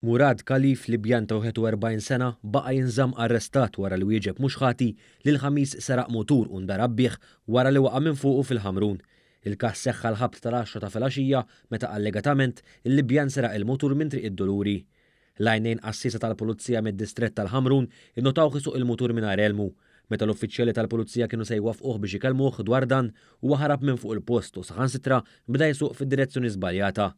Murad Khalif, Libjan ta' 41 sena, baqa' jinżamm arrestat wara li wieġeb mhux ħati li l-Ħamis seraq mutur u ndarab bih wara li waqa' minn fuqu fil-Ħamrun. Il-każ seħħ għall-ħabta tal-għaxra ta' filgħaxija meta allegatament il-Libjan seraq il-mutur minn Triq id-Duluri. L-għajnejn għassiesa tal-Pulizija mid-Distrett tal-Ħamrun innotawh isuq il-mutur mingħajr elmu. Meta l-uffiċjali tal-Pulizija kienu se jwaffquh biex ikellmuh dwar dan, huwa ħarab minn fuq il-post u saħansitra beda jsuq fid-direzzjoni żbaljata.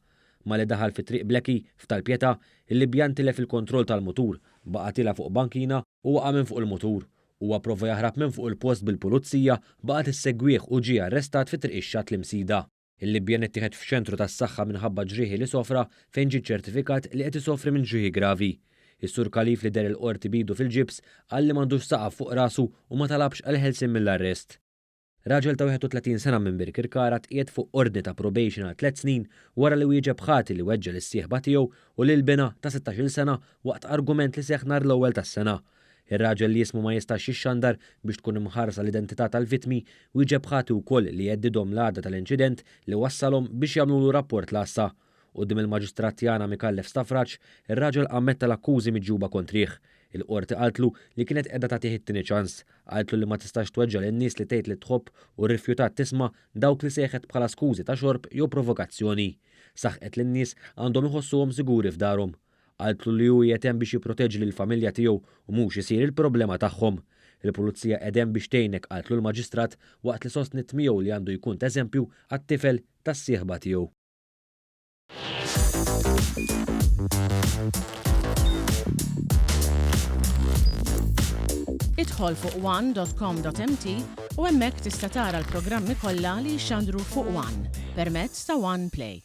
Malli daħal fi Triq Blackie, f'Tal-Pietà, il-Libjan tilef il-kontroll tal-mutur, baqa' tiela' fuq bankina u waqa' minn fuq il-mutur. Huwa pprova jaħrab minn fuq il-post bil-pulizija baqgħet issegwih u ġie arrestat fi Triq ix-Xatt l-Imsida. Il-Libjan ittieħed f'ċentru tas-saħħa minħabba ġrieħi li sofra fejn ġie ċċertifikat li qed isofri minn ġrieħi gravi. Is-Sur Khalif li deher il-Qorti b'idu fil-ġibs qal li m'għandux saqaf fuq rasu u ma talabx għall-ħelsien mill-arrest. Raġel ta' 31 sena minn Birkirkara tqiegħed fuq ordni ta' probation għal tlett snin wara li wieġeb ħati li weġġa' lis-sieħba tiegħu u lil binha ta' 16-il sena waqt argument li seħħ nhar l-Ewwel tas-sena. Ir-raġel li ismu ma jistax jixxandar biex tkun imħarsa l-identità tal-vittmi, wieġeb ħati wkoll li heddidhom l-għada tal-inċident li wassalhom biex jagħmlulu rapport l-għassa. Quddiem il-Maġistrat Tiana Micallef Stafrace, ir-raġel ammetta l-akkużi miġjuba kontrih. Il-Qorti qaltlu li kienet qiegħda tagħtih it-tieni ċans. Qaltlu li ma tistax tweġġa' lin-nies li tgħid li tħobb u rrifjutat tisma' dawk li sejħet bħala skużi ta' xorb jew provokazzjoni. Saħqet li n-nies għandhom iħossuhom siguri f'darhom. Qaltlu li hu qiegħed hemm biex jipproteġi lill-familja tiegħu u mhux isir il-problema tagħhom. Il-Pulizija qiegħda hemm biex tgħinek, qaltlu l-Maġistrat waqt li sostniet miegħu li għandu jkun t'eżempju għat-tifel tas-sieħba tiegħu. Idħol fuq one.com.mt u hemmhekk tista' tara l-programmi kollha li jixxandru fuq One permezz ta' One Play.